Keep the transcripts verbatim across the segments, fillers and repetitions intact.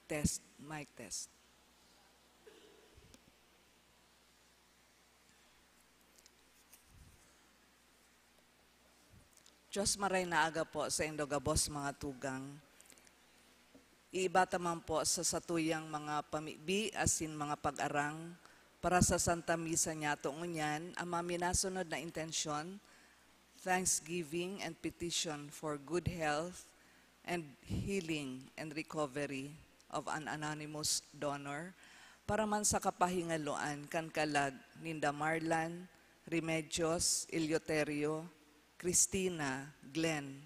Test, mic test. Diyos maray na aga po saindo gabos, mga tugang. Iiba ta man po sa satuyang mga pamibi asin mga pag-arang para sa Santa Misa niyato ngunyan, ang mga minasunod na intensyon, thanksgiving and petition for good health and healing and recovery of an anonymous donor, para man sa kapahingaloan kan kalag ninda Marlan, Remedios, Eleuterio, Cristina, Glenn,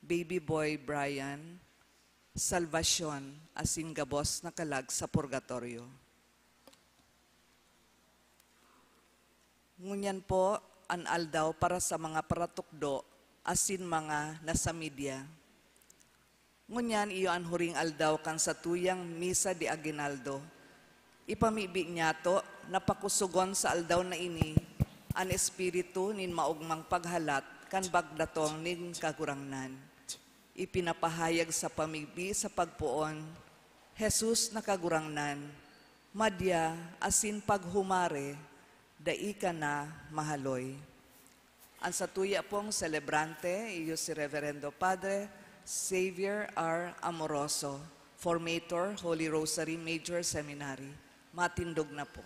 baby boy Brian, salbasyon asin gabos na kalag sa purgatoryo. Ngunyan po an aldaw para sa mga paratukdo asin mga nasa media. Ngunyan iyo an huring aldaw kan satuyang Misa de Aguinaldo. Ipamibi niyato na pakusogon sa aldaw na ini an espiritu nin maogmang paghalat kan pagdatong nin Kagurangnan. Ipinapahayag sa pamibi sa pagpoon, "Jesus na Kagurangnan, madya asin paghumare, dai ka na mahaloy." An satuya pong selebrante, iyo si Reverendo Padre Xavier R. Amoroso, Formator, Holy Rosary Major Seminary. Matindog na po.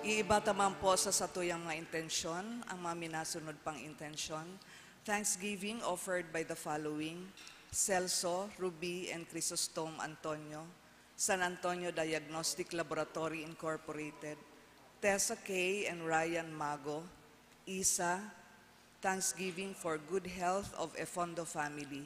Iiba ta man po sa satuyang mga intensyon ang mga minasunod pang intensyon. Thanksgiving offered by the following: Celso, Ruby, and Chrysostom Antonio, San Antonio Diagnostic Laboratory Incorporated, Tessa K and Ryan Mago, Isa, Thanksgiving for good health of Efondo family.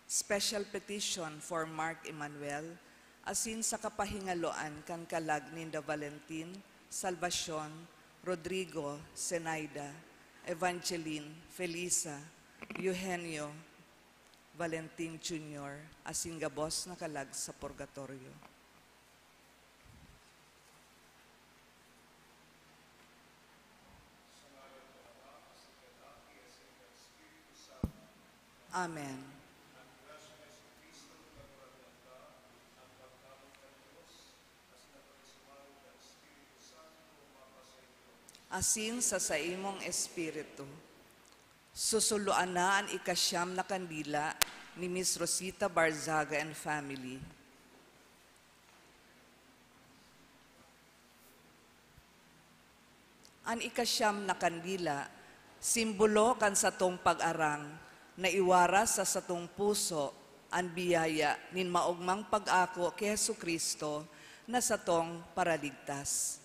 Special petition for Mark Emmanuel, asin sa kapahingaloan kan kalag ninda Valentin, Salvacion, Rodrigo, Zenaida, Evangeline, Felisa, Eugenio, Valentin Junior, asin gabos na kalag sa purgatorio. Amen. Asin sa saimong espiritu. Susuloan na an ikasyam na kandila ni Miss Rosita Barzaga and family. An ikasyam na kandila, simbolo kan satong pag-arang na iwaras sa satong puso an biyaya nin maogmang pag-ako ki Jesu-Cristo na satong Paraligtas.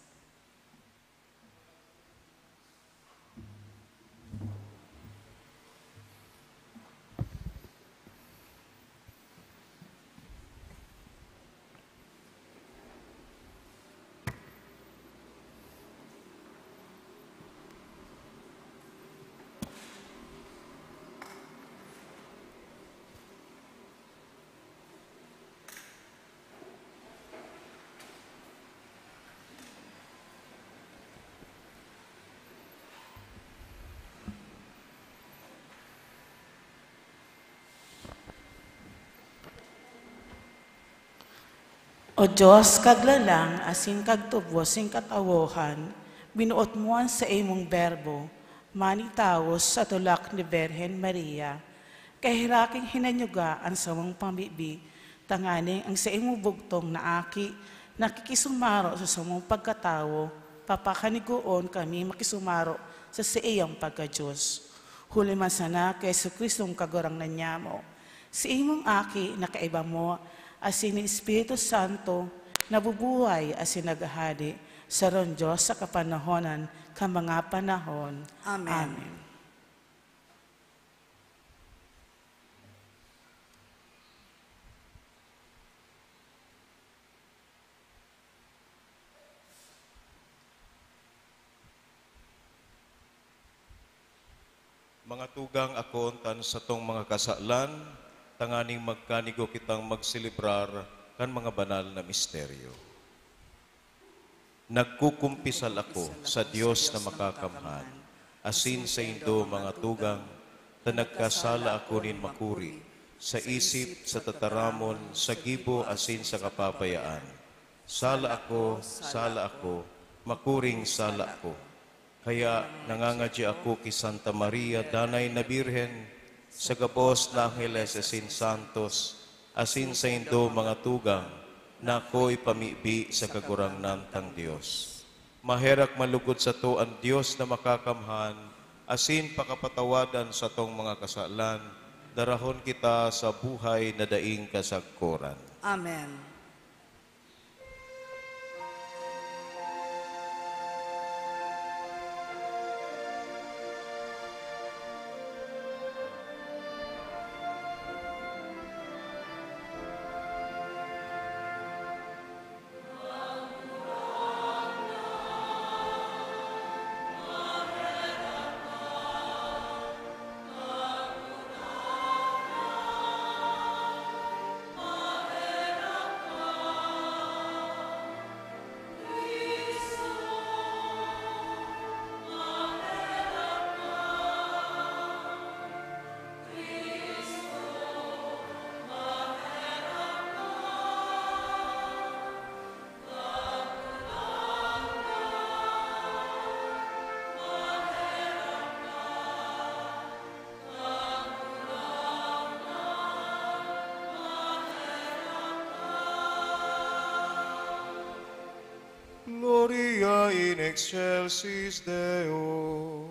O Dios, Kaglalang asin Kagtubos nin katawohan, binuot mo an saimong Berbo, manitawo sa tulak ni Birhen Maria. Kaheraking hinanyuga an samong pamibi, tanganing an saimong bugtong na Aki nakikisumaro sa samong pagkatawo, papakanigoon kami makisumaro sa saiyang pagka-Dios. Huli man sana ki Jesu-Cristong Kagurangnan nyamo, saimong Aki na kaiba mo asin nin Espiritu Santo, nabubuhay asin naghahade, sarong Dios sa kapanahonan kan mga panahon. Amen. Amen. Mga tugang, akoon ta an satong mga kasalan, tanganing magkanigo kitang magselebrar kan mga banal na misteryo. Nagkukumpisal ako sa Dios na Makakamhan, asin saindo, mga tugang, ta nagkasala ako nin makuri, sa isip, sa tataramon, sa gibo, asin sa kapabayaan. Sala ako, sala ako, makuring sala ako. Kaya nangangadya ako ki Santa Maria, danay na Birhen, sa gabos na angheles asin santos, asin saindo, mga tugang, na akoy pamibi sa Kagurangnan tang Dios. Maherak manlugod sato an Dios na Makakamhan, asin pakapatawadan satong mga kasalan, darahon kita sa buhay na daing kasagkoran. Amen. Gloria in excelsis Deo.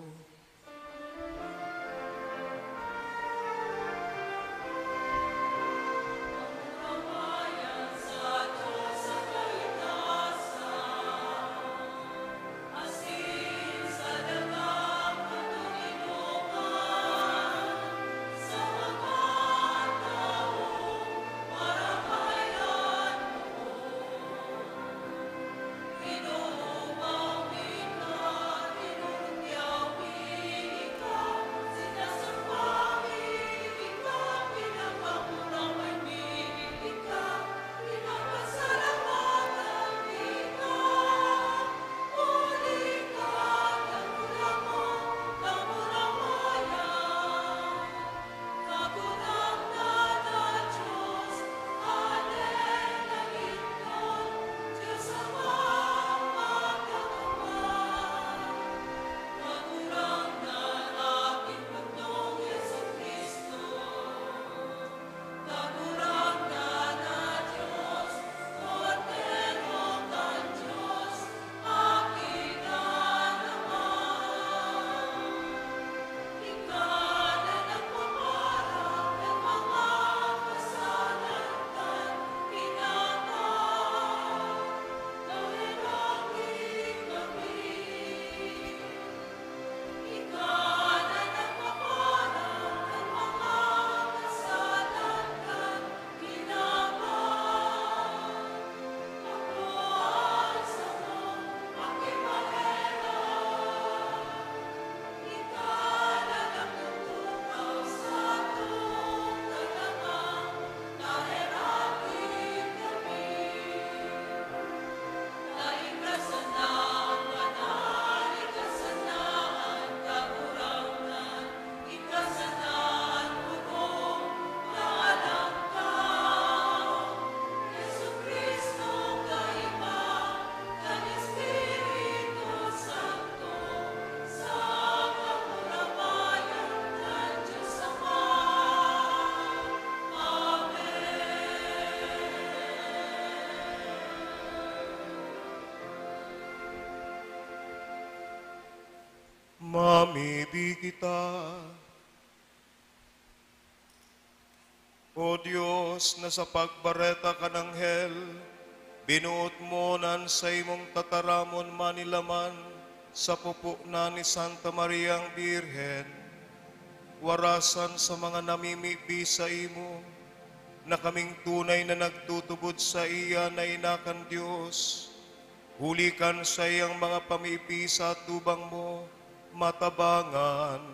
Mamibi kita. O Dios, na sa pagbareta kan anghel, binuot mo na an saimong tataramon manilaman sa pupo na ni Santa Mariang Birhen, warasan sa mga namimibi saimo, na kaming tunay na nagtutubod saiya na ina kan Dios, huli kan saiyang mga pamibi sa atubang mo, matabangan.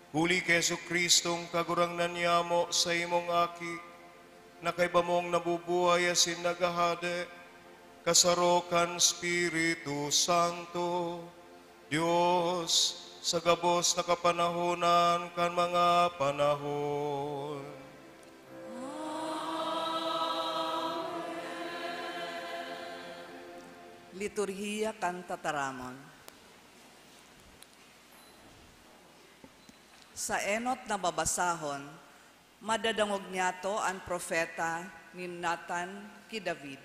Huli ki Jesu-Cristong Kagurangnan niyamo, saimong Aki, na kaiba mong nabubuhay asin naghahade, kasaro kan Espiritu Santo, Dios, sa gabos na kapanahonan kan mga panahon. Liturhiya kan Tataramon. Sa enot na babasahon, madadangog niyato an propeta ni Natan ki David.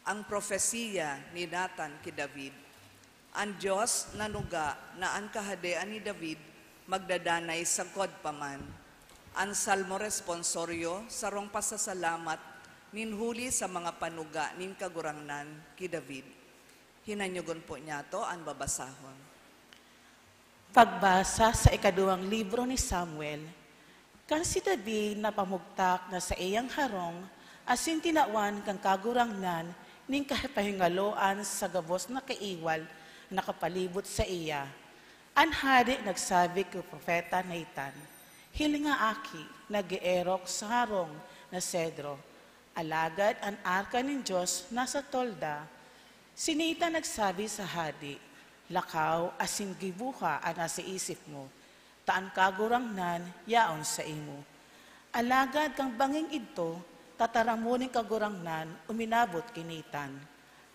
Ang propesiya ni Natan ki David. An Dios nanuga na an kahadean ni David magdadanay sagkod pa man. An Salmo Responsorio, sarong pasasalamat nin huli sa mga panuga nin Kagurangnan ki David. Hinanyogon po niyato an babasahon. Pagbasa sa ikaduwang libro ni Samuel. Kan si David napamugtak na saiyang harong asin tinawan kan Kagurangnan nin kapahingaloan sa gabos na kaiwal na nakapalibot saiya, an hade nagsabi ki propeta Natan, "Hilinga, aki, nag-eerok sa harong na sedro, alagad an arka nin Dios nasa tolda." Si Natan nagsabi sa hade, "Lakaw asin giboha an nasa isip mo, ta an Kagurangnan yaon saimo." Alagad kan banging idto, tataramon nin Kagurangnan uminabot ki Natan,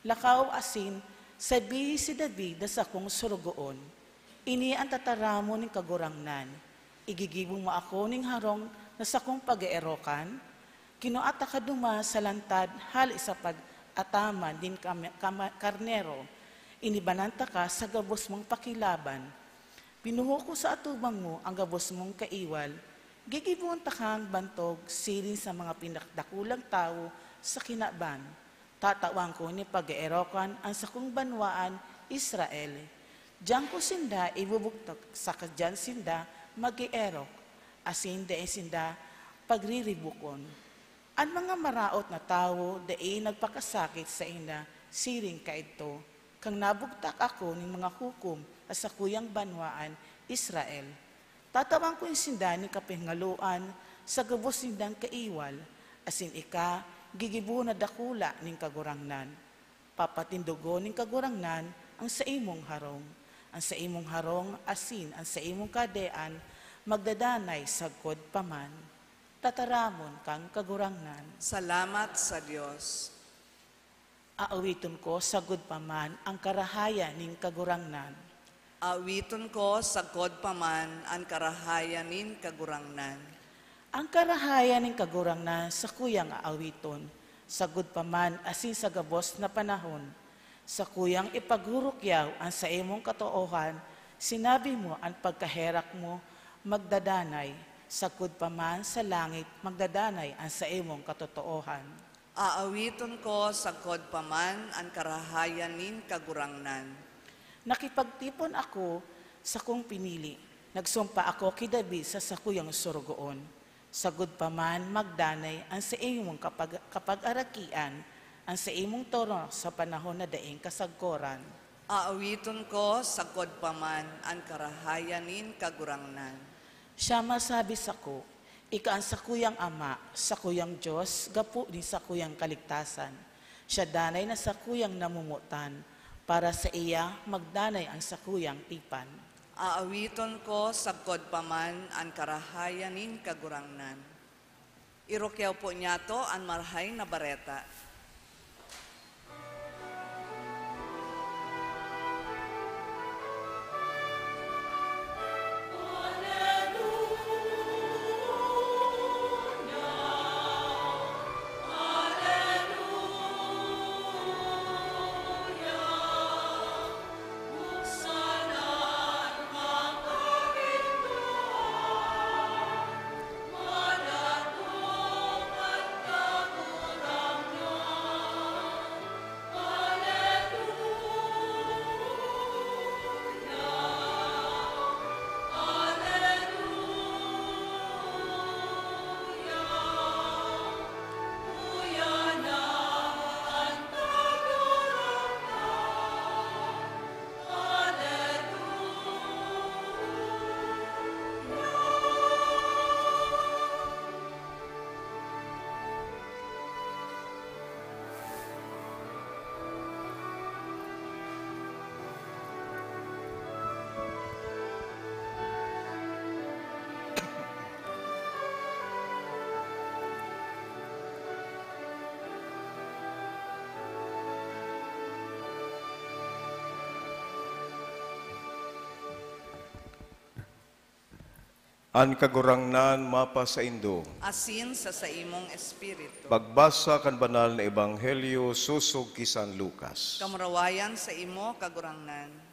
"Lakaw asin sabihi si David na sakong sorogoon, 'Ini an tataramon nin Kagurangnan: Igigibo mo ako nin harong na sakong pag-eerokan? Kinua taka duman sa lantad hale sa pag-ataman nin kama-, kama-, karnero, inibanan taka sa gabos mong pakilaban. Binuho ko sa atubang mo an gabos mong kaiwal. Gigibohon takang bantog siring sa mga pinakadakulang tawo sa kinaban. Tatawan ko nin pag-eerokan an sakong banwaan, Israel. Diyan ko sinda ibubugtak, saka diyan sinda mag-eerok, asin dai sinda pagriribukon.' An mga maraot na tawo dai nagpakasakit sainda siring kaidto, kan nabugtak ako nin mga hukom sa sakuyang banwaan, Israel. Tatawan ko sinda nin kapahingaloan sa gabos nindang kaiwal, asin ika gigibohon na dakula nin Kagurangnan. Papatindogon nin Kagurangnan an saimong harong. An saimong harong asin an saimong kahadean magdadanay sagkod pa man. Tataramon kan Kagurangnan. Salamat sa Dios. Aawiton ko sagkod pa man an karahayan nin Kagurangnan. Aawiton ko sagkod pa man an karahayan nin Kagurangnan. An karahayan nin Kagurangnan sakuyang aawiton, sagkod pa man asin sa gabos na panahon. Sakuyang ipagurukyaw an saimong katoohan, sinabi mo, an pagkaherak mo magdadanay, sagkod pa man sa langit magdadanay an saimong katotoohan. Aawiton ko sagkod pa man an karahayan nin Kagurangnan. Nakipagtipon ako sakong pinili, nagsumpa ako ki David sa sakuyang sorogoon. Sagkod pa man magdanay an saimong kapag-, kapagarakian, an saimong trono sa panahon na daing kasagkoran. Aawiton ko sagkod pa man an karahayan nin Kagurangnan. Siya masabi sako, "Ika an sakuyang Ama, sakuyang Dios, gapo nin sakuyang kaligtasan." Siya danay na sakuyang namomotan, para saiya magdanay an sakuyang tipan. Aawiton ko sagkod pa man an karahayan nin Kagurangnan. Irukyaw po niyato an Marahay na Bareta. An Kagurangnan mapasaindo. Asin sa saimong espiritu. Pagbasa kan Banal na Ebanghelyo sosog ki San Lucas. Kamurawayan sa imo, Kagurangnan.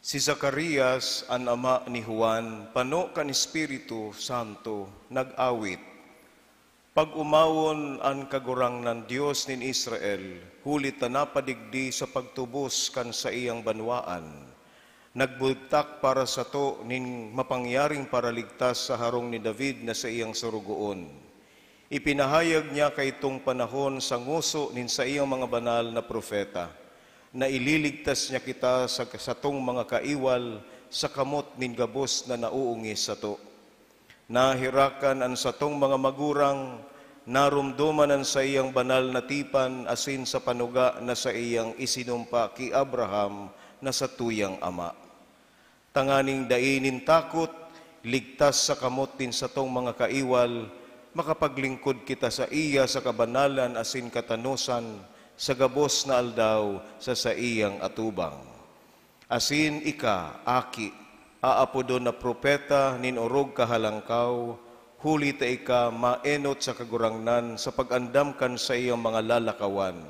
Si Zacarias, an ama ni Juan, pano kan Espiritu Santo, nag-awit, "Pag-omawon an Kagurangnan, Dios nin Israel, huli ta napadigdi sa pagtubos kan saiyang banwaan. Nagbugtak para sato nin mapangyaring Paraligtas sa harong ni David na saiyang sorogoon. Ipinahayag niya kaitong panahon sa ngoso nin saiyang mga banal na propeta, na ililigtas niya kita sa satong mga kaiwal sa kamot nin gabos na nauungis sato. Naherakan an satong mga magurang, naromdoman an saiyang banal na tipan asin sa panuga na saiyang isinumpa ki Abraham na satuyang ama. Tanganing dai nin takot, ligtas sa kamot nin satong mga kaiwal, makapaglingkod kita saiya sa kabanalan asin katanosan sa gabos na aldaw sa saiyang atubang. Asin ika, aki, aapodon na propeta nin orog kahalangkaw, huli ta ika maenot sa Kagurangnan sa pag-andam kan saiyang mga lalakawan.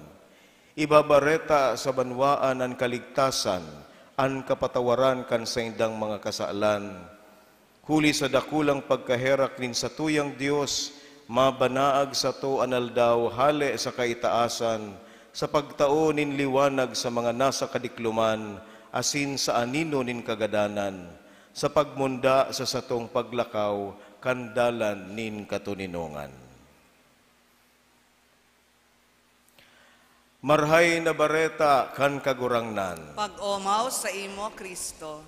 Ibabareta sa banwaan an kaligtasan, an kapatawaran kan saindang mga kasalan. Huli sa dakulang pagkaherak nin satuyang Dios, mabanaag sato an aldaw hale sa kaitaasan, sa pagtao nin liwanag sa mga nasa kadikloman asin sa anino nin kagadanan, sa pagmunda sa satong paglakaw kan dalan nin katoninongan." Marhay na Bareta kan Kagurangnan. Pag-omaw sa imo, Kristo.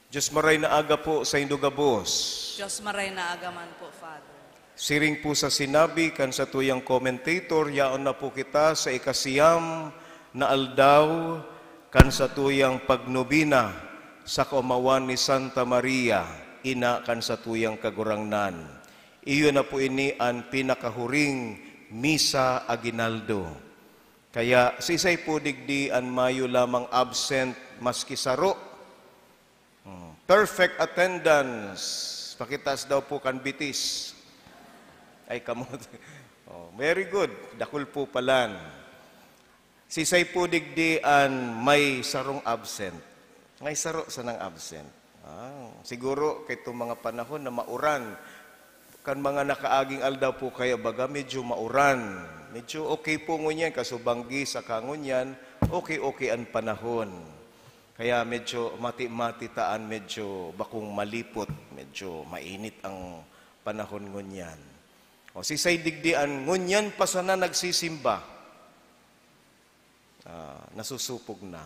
Diyos maray na aga po sa indo gabos. Diyos maray na aga man po, Father. Siring po sa sinabi kan satuyang commentator, yaon na po kita sa ikasiyam na aldaw kan satuyang pagnobena sa kaomawan ni Santa Maria, ina kan satuyang Kagurangnan. Iyo na po ini an pinakahuring Misa Aguinaldo. Kaya siisay po digdi an mayo lamang absent maski saro? Hmm. Perfect attendance. Pakitaas daw po kan bitis. Ay, kamot. Oh, very good. Dakul po palan. Siisay po digdi an may sarong absent? May saro sanang absent. Ah, siguro kay itong mga panahon na mauran. Kan mga nakaaging aldaw po kaya baga medyo mauran. Medyo okay po ngunyan, kaso banggi saka ngunyan, okay-okay an panahon. Kaya medyo mati-mati ta an medyo bakong malipot, medyo mainit ang panahon ngunyan. O, siisay digdi an ngunyan pa sana nagsisimba? Ah, nasusupog na.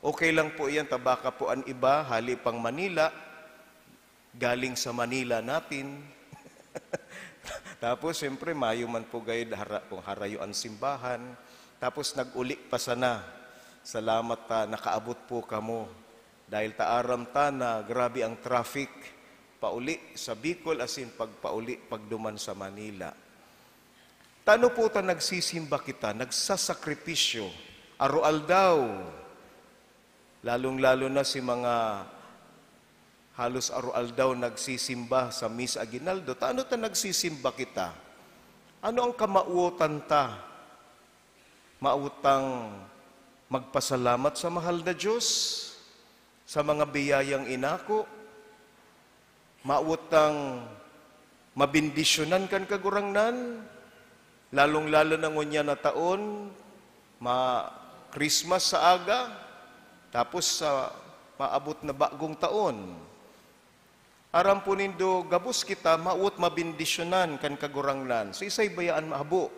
Okay lang po yan, ta baka po an iba, hali pang Manila, galing sa Manila natin. Tapos, siyempre, mayo man po gayud hara-, kung harayo an simbahan. Tapos, nag-uli pa sana. Salamat ta nakaabot po kamo. Dahil ta aram ta na grabe ang traffic pauli sa Bicol, asin pagpauli, pagduman sa Manila. Tano po ta nagsisimba kita, nagsasakripisyo, aroaldaw. Lalong-lalo na si mga halos aroaldaw nagsisimba sa Misa Aguinaldo. Tano ta nagsisimba kita? Ano ang kamawotan ta? Mawot tang magpasalamat sa mahal na Diyos sa mga biyayang inako? Mawot tang mabendisyonan kan Kagurangnan, lalong-lalo na ngunyan na taon, ma-Christmas sa aga, tapos sa maabot na bagong taon. Aram po nindo, gabos kita mawot mabendisyonan kan Kagurangnan. Siisay baya an mahabo?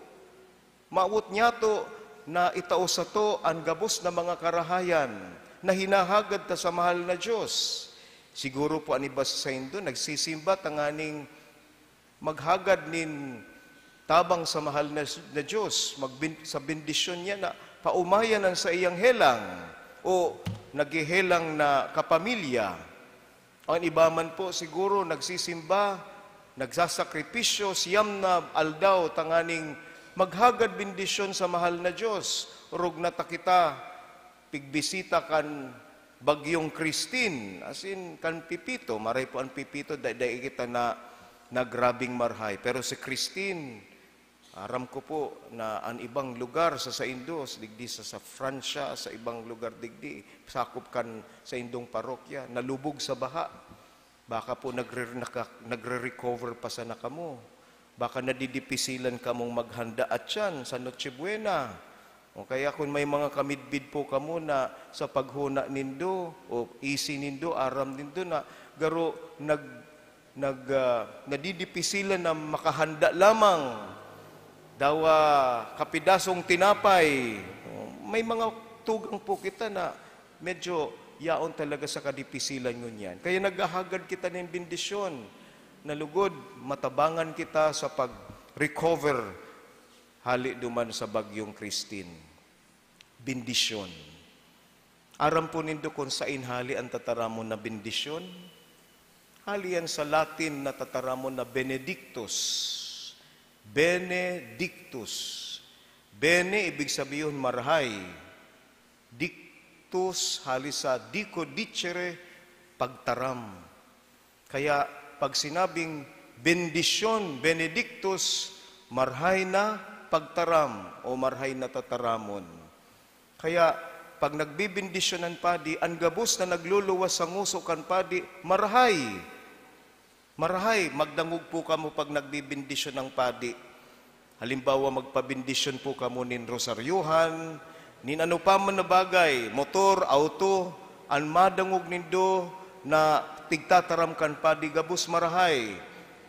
Mawot nyato na itao sato an gabos na mga karahayan na hinahagad ta sa mahal na Diyos. Siguro po an iba sa saindo nagsisimba tanganing maghagad nin tabang sa mahal na, na Diyos, magbin-, sa bendisyon niya na paomayan an saiyang helang o naghehelang na kapamilya. Ang iba man po siguro nagsisimba, nagsasakripisyo, siyam na aldaw tanganing maghagad bendisyon sa mahal na Diyos. Orog na ta kita pigbisita kan Bagyong Christine, as in, kan Pepito, maray po an Pepito, dai, dai kita na, na grabing marhay. Pero si Christine, aram ko po na an ibang lugar sa saindo, digdi sa, sa Francia, sa ibang lugar digdi, sakop kan saindong parokya, nalubog sa baha. Baka po nagre-, naka-, nagre-recover pa sana kamo. Baka nadidipisilan kamong maghanda at yan sa Noche Buena. O kaya kung may mga kamidbid po kamo na sa paghona nindo o isi nindo, aram nindo na garo nag-, nag-, ah, nadidipisilan na makahanda lamang, dawa kapidasong tinapay. May mga tugang po kita na medyo yaon talaga sa kadipisilan ngunyan. Kaya naghahagad kita nin bendisyon na lugod, matabangan kita sa pag-recover hali duman sa Bagyong Christine. Bendisyon. Aram po nindo kung sain hali an tataramon na bendisyon? Hali yan sa Latin na tataramon na benedictus. Benedictus. Bene, ibig sabihon marhay. Dictus, hali sa dico dicere, pagtaram. Kaya pag sinabing bendisyon, benedictus, marhay na pagtaram o marhay na tataramon. Kaya pag nagbebendisyon an padi, an gabos na nagluluwas sa ngoso kan padi, marhay. Marahay, magdangog po kamo pag nagbebendisyon ang padi. Halimbawa, magpabendisyon po kamo nin rosaryohan, nin ano pa man na bagay, motor, auto, an madangog nindo na tigtataram kan padi gabos marahay.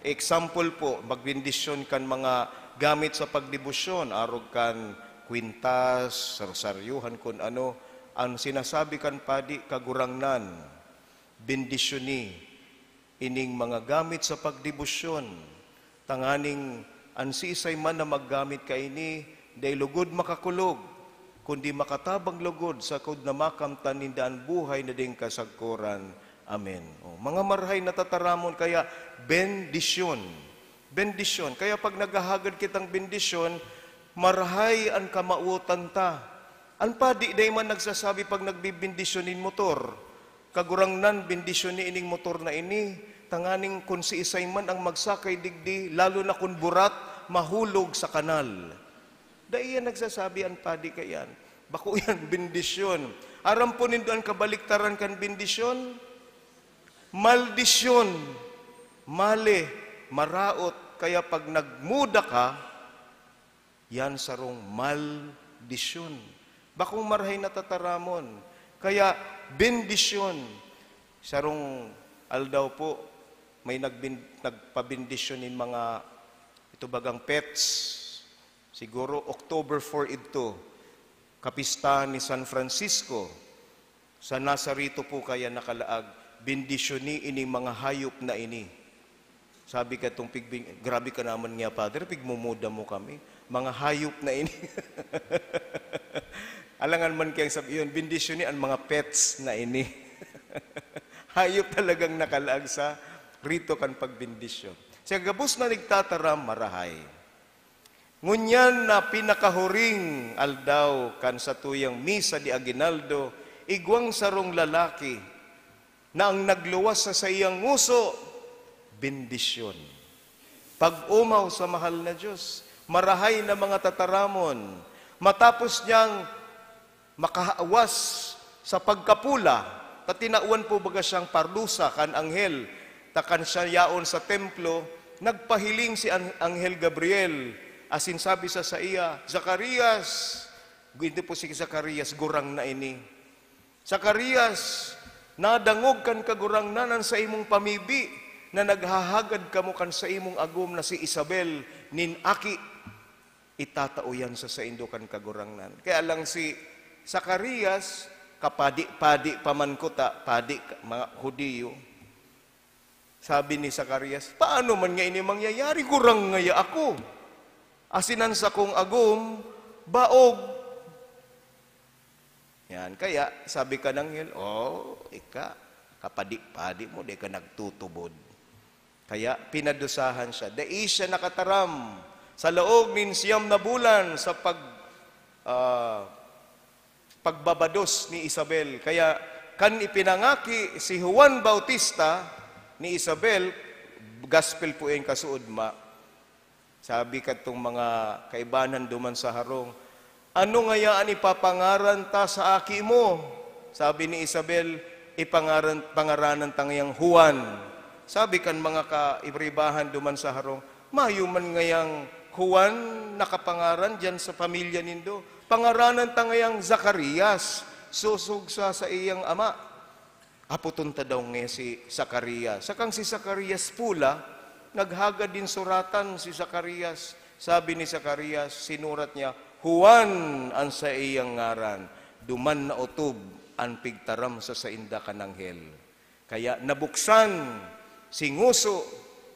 Example po, magbendisyon kan mga gamit sa pagdebosyon, arog kan kwintas, rosaryohan, kun ano, ang sinasabi kan padi, "Kagurangnan, bendisyoni ining mga gamit sa pagdebosyon, tanganing an siisay man na maggamit kaini, dai lugod makakulog, kundi makatabang lugod, sagkod na makamtan ninda an buhay na daing kasagkoran." Amen. O, mga marahay na tataramon, kaya bendisyon. Bendisyon. Kaya pag naghahagad kitang bendisyon, marahay an kamawotan ta. An padi dai man nagsasabi pag nagbibendisyon nin motor, "Kagurangnan, bendisyoni ining motor na ini, tanganing kun siisay man ang magsakay digdi, lalo na kun burat, mahulog sa kanal." Dai yan nagsasabi an padi kaiyan. Bako yan bendisyon. Aram po nindo an kabaliktaran kan bendisyon? Maldisyon. Male, maraot. Kaya pag nagmuda ka, yan sarong maldisyon. Bakong marahay na tataramon. Kaya, bendisyon. Sarong aldaw po, may nagbin-, nagpabendisyon nin mga, ito bagang pets. Siguro, October four idto. Kapistahan ni San Francisco. Sa Nazarito po kaya nakalaag, "Bendisyoni ining mga hayop na ini." Sabi katong pigbin-, "Grabe ka naman nga, Padre, pigmumuda mo kami. Mga hayop na ini." Alangan man kayang sabihin, "Bendisyoni an mga pets na ini." Hayop talagang nakalaag sa rito kan pagbendisyon. Sa gabos na nagtataram, marahay. Ngunyan na pinakahuring aldaw kan satuyang misa di aguinaldo, igwang sarong lalaki na ang nagluwas sa saiyang ngoso, bendisyon. Pag-omaw sa mahal na Diyos, marahay na mga tataramon, matapos niyang makahawas sa pagkapula, ta tinawan po baga siyang parusa kan anghel, ta kan siya yaon sa templo, nagpahiling si an-, anghel Gabriel, asin sabi sa saiya, "Zacarias," ito po si Zacarias, gurang na ini. "Zacarias, nadangog kan Kagurangnan an saimong pamibi, na naghahagad kamo kan saimong agom na si Isabel nin aki." Itatao yan sa saindo kan Kagurangnan. Kaya lang si Zacarias, kapadi-padi pa man kuta, padi ka, mga Hudiyo. Sabi ni Zacarias, "Paano man nga ini mangyayari? Gurang ngaya ako. Asin an sakong agom, baog." Yan. Kaya, sabi kan anghel, "Oh, ika, kapadi-padi mo, di ka nagtutubod." Kaya, pinadusahan siya. Dai siya nakataram. Sa laog nin siyam na bulan sa pag-, ah, pagbabados ni Isabel. Kaya, kan ipinangaki si Juan Bautista ni Isabel, gospel po yan kasuodma, sabi kadtong mga kaibanan duman sa harong, "Ano ngaya an ipapangaran ta sa aki mo?" Sabi ni Isabel, "Ipangaran, pangaranan ta ngayang Juan." Sabi kan mga kaibahan duman sa harong, "Mayo man ngayang Juan nakapangaran diyan sa pamilya nindo? Pangaranan ta ngayang Zacarias, sosog sa saiyang ama." Apoton ta daw ngaya si Zacarias. Sakang si Zacarias pula, naghagad din suratan si Zacarias. Sabi ni Zacarias, sinurat niya, "Juan an saiyang ngaran." Duman naotob an pigtaram sa sainda kan anghel. Kaya nabuksan si ngoso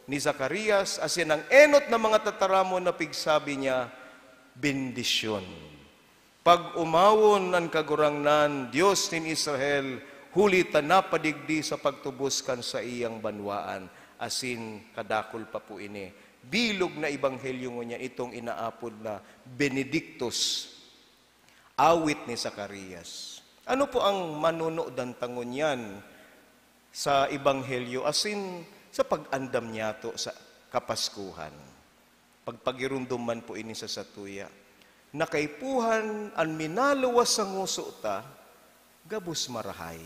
ni Zacarias asin ang enot na mga tataramon na pigsabi niya, "Bendisyon." Pag-omawon an Kagurangnan, Dios nin Israel, huli ta napadigdi sa pagtubos kan saiyang banwaan, asin kadakul pa po ini. Bilog na ebanghelyo ngunyan itong inaapod na Benedictus, awit ni Zacarias. Ano po ang manunudan ta ngunyan sa ebanghelyo asin sa pag-andam niyato sa Kapaskuhan? Pagpagiromdom man po ini sa satuya, na kaipuhan an minaluwas sa ngoso ta, gabos marahay,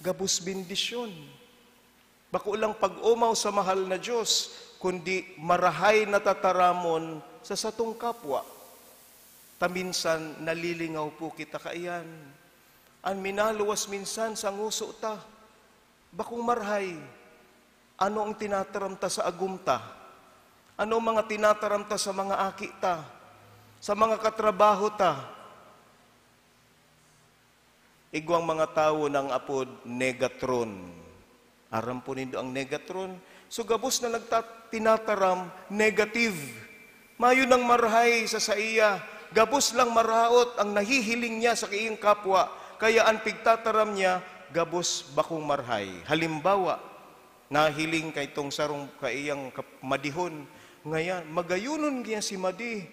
gabos bendisyon. Bako lang pag-omaw sa mahal na Dios, kundi marahay na tataramon sa satong kapwa. Ta minsan nalilingaw po kita kaiyan. An minaluwas minsan sa ngoso ta, bakong marahay. Ano ang tinataram ta sa agom ta? Ano ang mga tinataram ta sa mga aki ta? Sa mga katrabaho ta? Igwang mga tawo nang apod negatron. Aram po nindo ang negatron? So, gabos na nagta-, tinataram, negative. Mayo nang marahay sa saiya. Gabos lang maraot ang nahihiling niya sa iyang kapwa. Kaya an pigtataram niya, gabos bakong marahay. Halimbawa, nahiling kay tong sarong kaiyang kap-, madihon, ngaya magayonon niya si madi.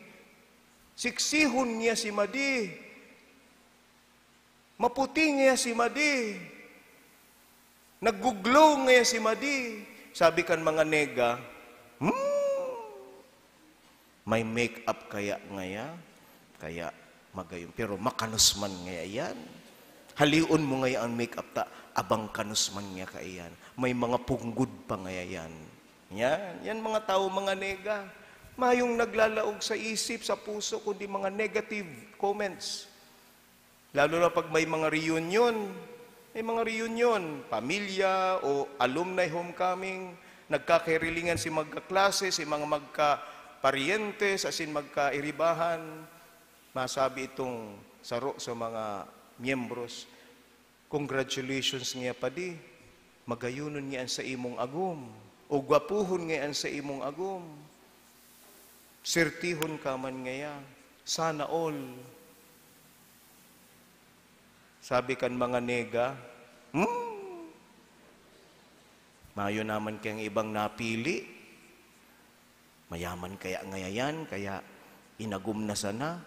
Siksihon niya si madi. Maputi ngaya si madi. Naggo-glow ngaya si madi. Sabi kan mga nega, "Hmm, may make-up kaya ngaya? Kaya magayon. Pero makanos man ngaya yan. Halion mo ngaya ang make-up ta, abang kanos man ngaya kaiyan. May mga punggod pa ngaya yan." Yan, yan mga tao, mga nega. Mayong naglalaog sa isip, sa puso, kundi mga negative comments. Lalo na pag may mga reunion, may mga reunion, pamilya o alumni homecoming, nagkakahirilingan si magkaklase, si mga magkaparyentes, asin magkairibahan. Masabi itong saro sa mga miyembros, "Congratulations ngaya, padi. Magayonon ngaya an sa imong agom. O gwapohon ngaya an sa imong agom. Swertehon ka man ngaya. Sana all." Sabi kan mga nega, "Hmm? Mayo naman kayang ibang napili. Mayaman kaya ngaya yan, kaya inagom na sana,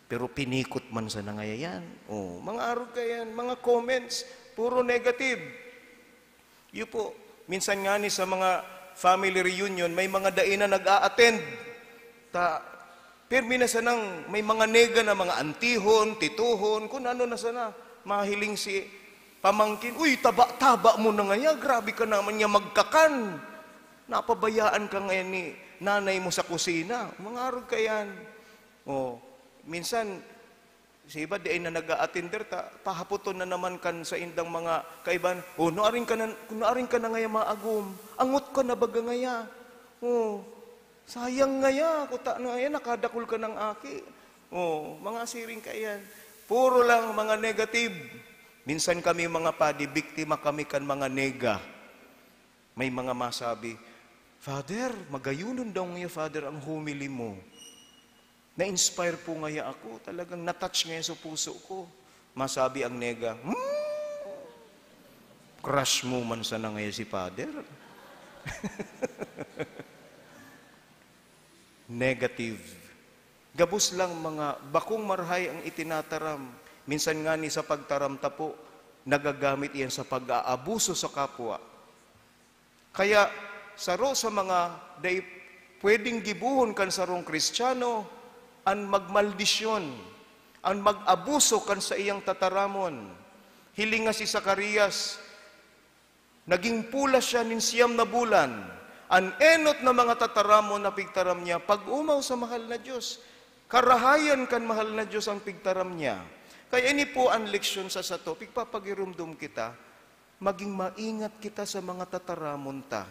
pero pinikot man sana ngaya yan." Oh, mga arog kaya yan, mga comments, puro negative. Iyo po, minsan nga ni sa mga family reunion, may mga dai na nag-a-attend. Ta, pirmi na sanang may mga nega na mga antihon, tituhon, kung ano na sana. Mahiling si pamangkin, "Uy, taba-taba mo na ngaya, grabe ka naman niya magkakan. Napabayaan ka ngayon ni nanay mo sa kusina." Mga arog ka yan. Oh, minsan, sa iba, di ay na nag-a-attender, ta, pahapoton na naman kan sa indang mga kaiban, "Oh, nuaring ka na, nuaring ka na ngaya maagom? Angot ka na baga ngaya? Oh, sayang ngaya, kuta na ngaya, nakadakul ka ng aki." Oh, mga siring ka yan. Puro lang mga negative. Minsan kami, mga padi, biktima kami kan mga nega. May mga masabi, "Father, magayonon daw ngaya, Father, ang homily mo. Na-inspire po ngaya ako. Talagang na-touch ngaya sa puso ko." Masabi ang nega, "Hmm, crush mo man sana ngayon si Father." Negative. Gabos lang mga bakong marhay ang itinataram. Minsan nga ni sa pagtaram ta po, nagagamit iyan sa pag-aabuso sa kapwa. Kaya saro sa mga dai pwedeng gibohon kan sarong Kristiyano an magmaldisyon, an mag-abuso kan saiyang tataramon. Hiling nga si Zacarias, naging pula siya nin siyam na bulan. An enot na mga tataramon na pigtaram niya, pag-omaw sa mahal na Diyos. Karahayan kan mahal na Diyos ang pigtaram niya. Kaya ini po an leksyon sa sato, pigpapagirumdom kita, maging maingat kita sa mga tataramon ta.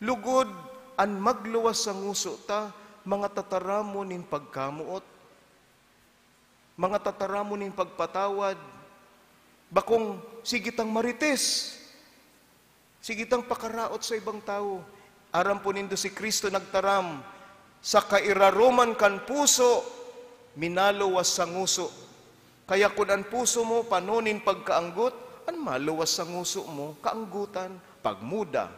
Lugod, an magluwas sa nguso ta, mga tataramon nin pagkamoot, mga tataramon nin pagpatawad, bakong sige tang marites, sige tang pakaraot sa ibang tawo. Aram po nindo si Cristo nagtaram, sa kairaroman kan puso, minaluwas sa nguso. Kaya kun an puso mo pano nin pagkaanggot, an maluwas sa nguso mo, kaanggotan, pagmuda.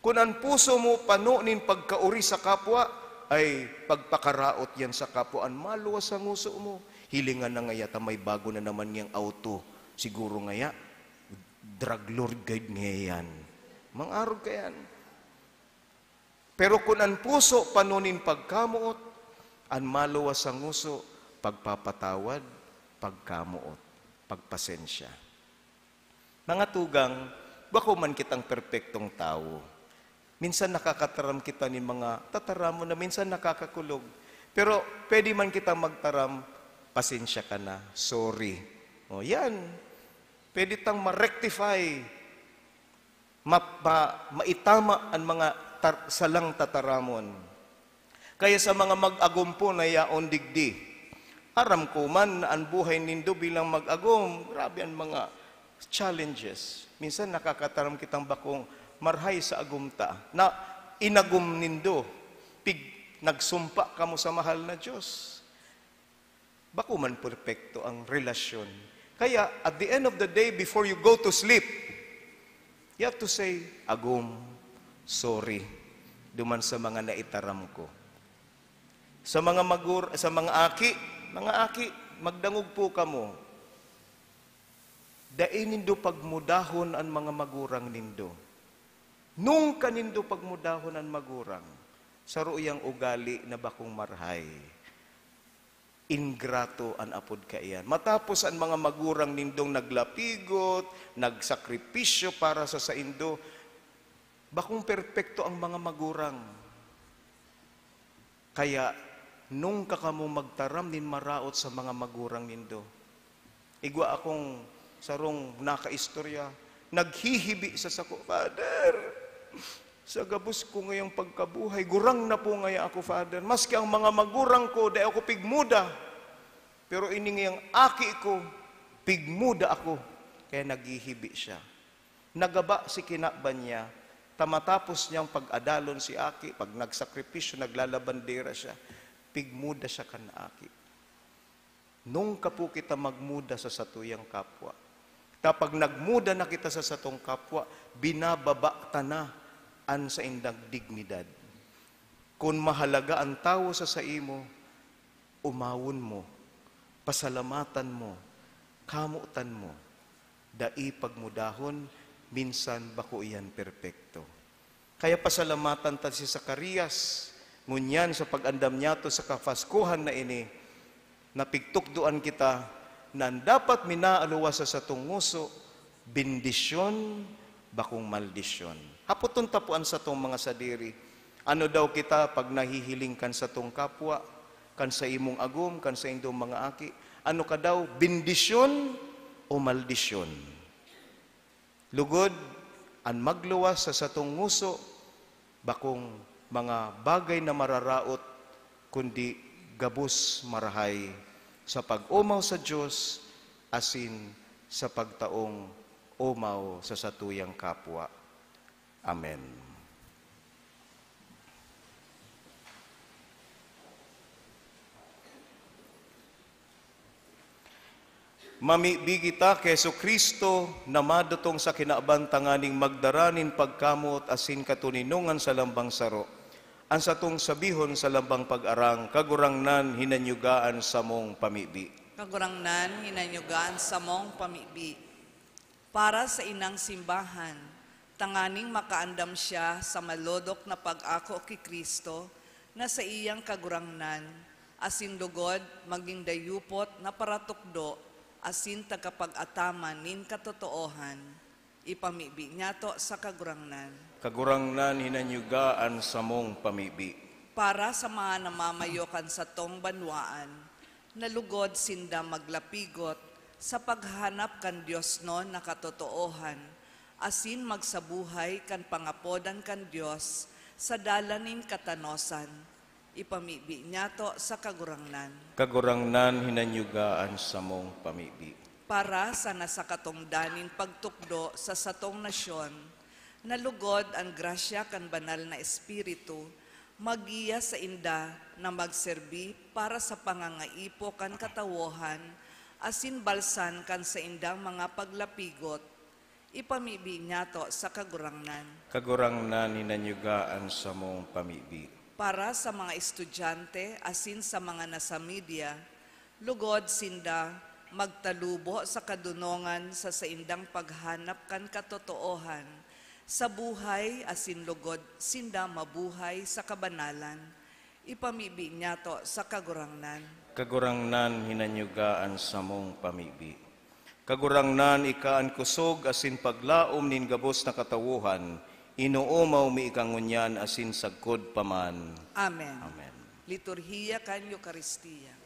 Kun an puso mo pano nin pagkaori sa kapwa, ay pagpakaraot yan sa kapwa, an maluwas sa nguso mo. Hilingan na ngaya ta may bago na naman ngayang auto. Siguro ngaya, drug lord guide ngaya yan. Mangarog ka yan. Pero kun an puso pano nin pagkamoot, an maluwas sa nguso, pagpapatawad, pagkamoot, pagpasensya. Mga tugang, bako man kitang perpektong tawo. Minsan nakakataram kita nin mga tataramon na minsan nakakakulog. Pero pwede man kitang magtaram, "Pasensya ka na, sorry." O, yan. Pwede tang ma-rectify, ma-, ma-, maitama an mga tar-, salang tataramon. Kaya sa mga mag-agom po na yaon digdi, aram ko man na an buhay nindo bilang mag-agom, grabe an mga challenges. Minsan nakakataram kitang bakong marhay sa agom ta, na inagom nindo, pig-, nagsumpa kamo sa mahal na Diyos. Bako man perpekto ang relasyon. Kaya, at the end of the day, before you go to sleep, you have to say, "Agom, sorry, duman sa mga naitaram ko." Sa mga magur-, sa mga aki, mga aki, magdangog po kamo. Dai nindo pagmudahon an mga magurang nindo. Nungka nindo pagmudahon an magurang. Saro iyang ugali na bakong marhay. Ingrato an apod kaiyan. Matapos an mga magurang nindong naglapigot, nagsakripisyo para sa saindo, bakong perpekto ang mga magurang. Kaya, nungka kamo magtaram nin maraot sa mga magurang nindo. Igwa akong sarong nakaistorya, naghihibi sa sako, "Father, sa gabos ko ngayang pagkabuhay, gurang na po ngaya ako, Father. Maski ang mga magurang ko, dai ako pigmuda. Pero ini ngayang aki ko, pigmuda ako." Kaya naghihibi siya. Nagaba si kinaban niya, ta matapos niyang pag-adalon si aki, pag nagsakripisyo, naglalabandera siya, pigmuda siya kan aki. Nungka po kita magmuda sa satuyang kapwa. Ta pag nagmuda na kita sa satong kapwa, binababa ta na an saindang dignidad. Kun mahalaga an tawo sa saimo, omawon mo, pasalamatan mo, kamotan mo. Dai pagmudahon, minsan bako iyan perpekto. Kaya pasalamatan ta si Zacarias, ngunyan sa pag-andam niyato sa kapaskuhan na ini, napigtukdoan kita na an dapat minaaluwas sa satong ngoso, bendisyon, bakong maldisyon. Hapoton ta po an satong mga sadiri, ano daw kita pag nahihiling kan satong kapwa, kan saimong agom, kan saindong mga aki? Ano ka daw, bendisyon o maldisyon? Lugod, an magluwas sa satong ngoso, bakong mga bagay na mararaot, kundi gabos marahay sa pag-omaw sa Dios asin sa pagtaong omaw sa satuyang kapwa. Amen. Mamibi kita ki Jesu-Cristo na madutong sa kinaban tanganing magdara nin pagkamoot asin katoninongan sa lambang saro. An satong sabihon sa lambang pag-arang, "Kagurangnan, hinanyuga an samong pamibi." Kagurangnan, hinanyuga an samong pamibi. Para sa inang simbahan, tanganing makaandam siya sa malodok na pag-ako ki Cristo na saiyang Kagurangnan, asin lugod magin dayupot na paratukdo asin tagapag-ataman nin katotoohan. Ipamibi niyato sa Kagurangnan. Kagurangnan, hinanyuga an samong pamibi. Para sa mga namamayo kan satong banwaan, na lugod sinda maglapigot sa paghahanap kan diosnon na katotoohan, asin magsabuhay kan pangapodan kan Dios sa dalan nin katanosan. Ipamibi niyato sa Kagurangnan. Kagurangnan, hinanyuga an samong pamibi. Para sa nasakatongdan nin pagtukdo sa satong nasyon, na lugod an grasya kan Banal na Espiritu maggiya sainda na magserbi para sa pangangaipo kan katawohan asin balsan kan saindang mga paglapigot. Ipamibi niyato sa Kagurangnan. Kagurangnan, hinanyuga an samong pamibi. Para sa mga estudyante asin sa mga nasa media, lugod sinda magtalubo sa kadunongan sa saindang paghanap kan katotoohan sa buhay asin lugod sinda mabuhay sa kabanalan. Ipamibi niyato sa Kagurangnan. Kagurangnan, hinanyuga an samong pamibi. Kagurangnan, ika an kusog asin paglaom nin gabos na katawohan, inoomaw mi ika ngunyan asin sagkod pa man. Amen. Amen. Liturhiya kan Eukaristia.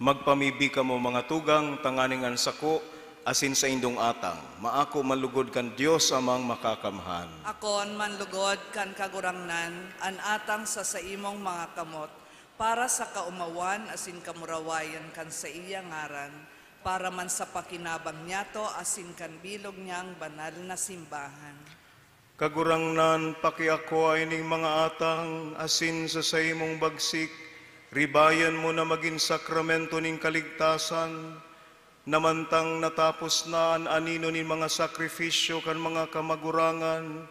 Magpamibi kamo, mga tugang, tanganing an sako asin saindong atang maako man lugod kan Dios Amang Makakamhan. Akon man lugod kan Kagurangnan an atang sa saimong mga kamot, para sa kaomawan asin kamurawayan kan saiya ngaran, para man sa pakinabang niyato asin kan bilog niyang banal na simbahan. Kagurangnan, pakiakoa ining mga atang asin sa saimong bagsik, ribayan mo na magin sakramento nin kaligtasan, na mantang natapos na an anino nin mga sakrifisyo kan mga kamagurangan,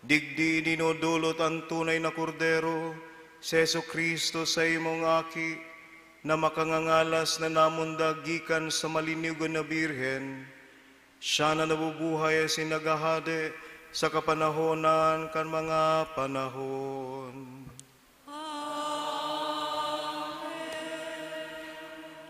digdi dinodolot an tunay na Kordero, si Jesu-Cristo, saimong Aki, na makangangalas na namundag gikan sa malinyagan na Birhen. Siya na nabubuhay asin naghahade sa kapanahonan kan mga panahon.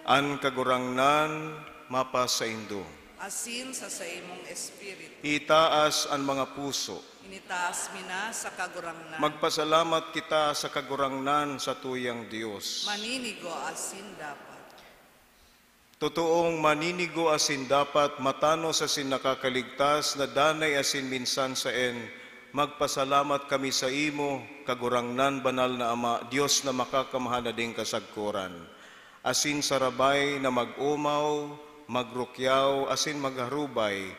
An Kagurangnan mapasaindo. Asin sa saimong espiritu. Itaas an mga puso. Initaas mi na sa Kagurangnan. Magpasalamat kita sa Kagurangnan, satuyang Dios. Maninigo asin dapat. Totoong maninigo asin dapat, matanos asin nakakaligtas, na danay asin minsan saen, magpasalamat kami saimo, Kagurangnan, Banal na Ama, Dios na Makakamhan na ding kasagkoran. Asin sarabay na mag-omaw, magrukyaw, asin magharubay,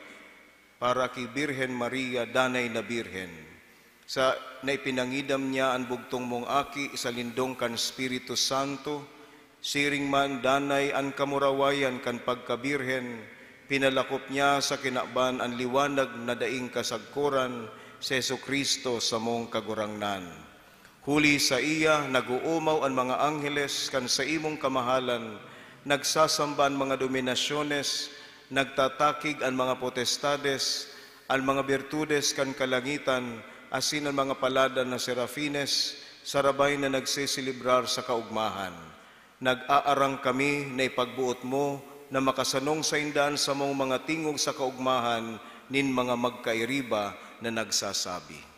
para ki Birhen Maria, danay na Birhen, sa na ipinangidam niya an bugtong mong Aki sa lindong kan Espiritu Santo, siring man danay an kamurawayan kan pagkabirhen, pinalakop niya sa kinaban an liwanag na daing kasagkoran, si Jesu-Cristo, samong Kagurangnan. Huli saiya, nag-oomaw an mga angheles kan saimong kamahalan, nagsasamba an mga dominasyones, nagtatakig an mga potestades, an mga birtudes kan kalangitan, asin an mga paladan na serafines, sarabay na nagseselebrar sa kaogmahan. Nag-aarang kami na ipagboot mo na makasanong sainda an samong mga tingog sa kaogmahan nin mga magkairiba na nagsasabi.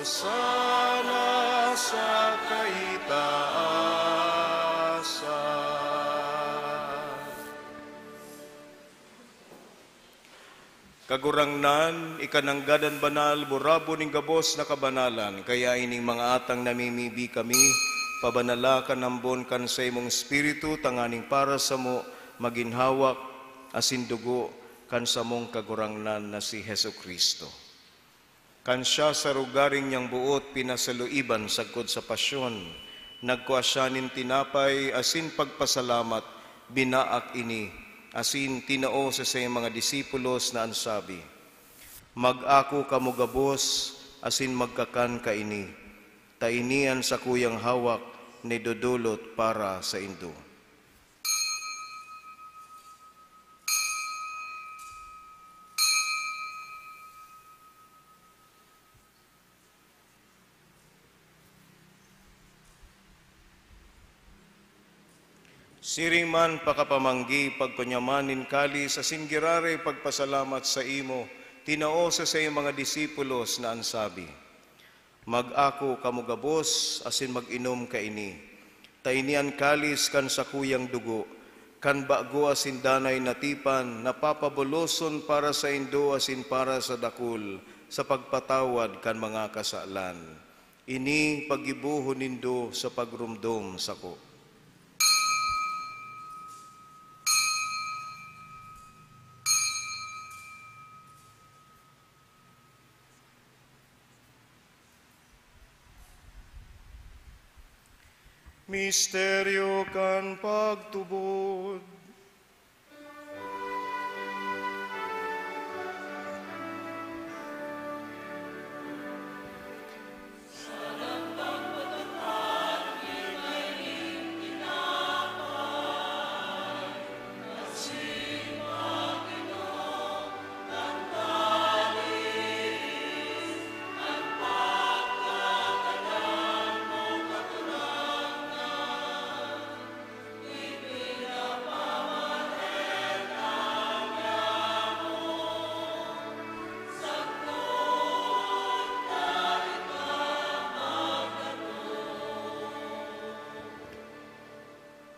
Hosana sa kaitaasan. Kagurangnan, ika nanggad an banal, burabon nin gabos na kabanalan, kaya ining mga atang namimibi kami, pabanala kan ambon kan saimong Espiritu, tanganing para samo magin hawak asin dugo kan samong Kagurangnan na si Jesu-Cristo. Kan siya sa rogaring niyang boot pinasaluiban sagkod sa pasyon, nagkua siya nin tinapay asin pagpasalamat, binaak ini, asin tinao sa saiyang mga disipulos na an sabi, "Mag-ako kamo gabos asin magkakan kaini, ta ini an sakuyang hawak na idodolot para saindo." Siring man pakapamanggi, pagkunyaman nin kalis asin giraray pagpasalamat saimo, tinao sa saiyang mga disipulos na an sabi, "Mag-ako kamo gabos asin mag-inom kaini, ta ini an kalis kan sakuyang dugo, kan bago asin danay na tipan, na papabuloson para saindo asin para sa dakul sa pagpatawad kan mga kasalan. Ini paggibohon nindo sa pagromdom sako." Misteryo kan pagtubod.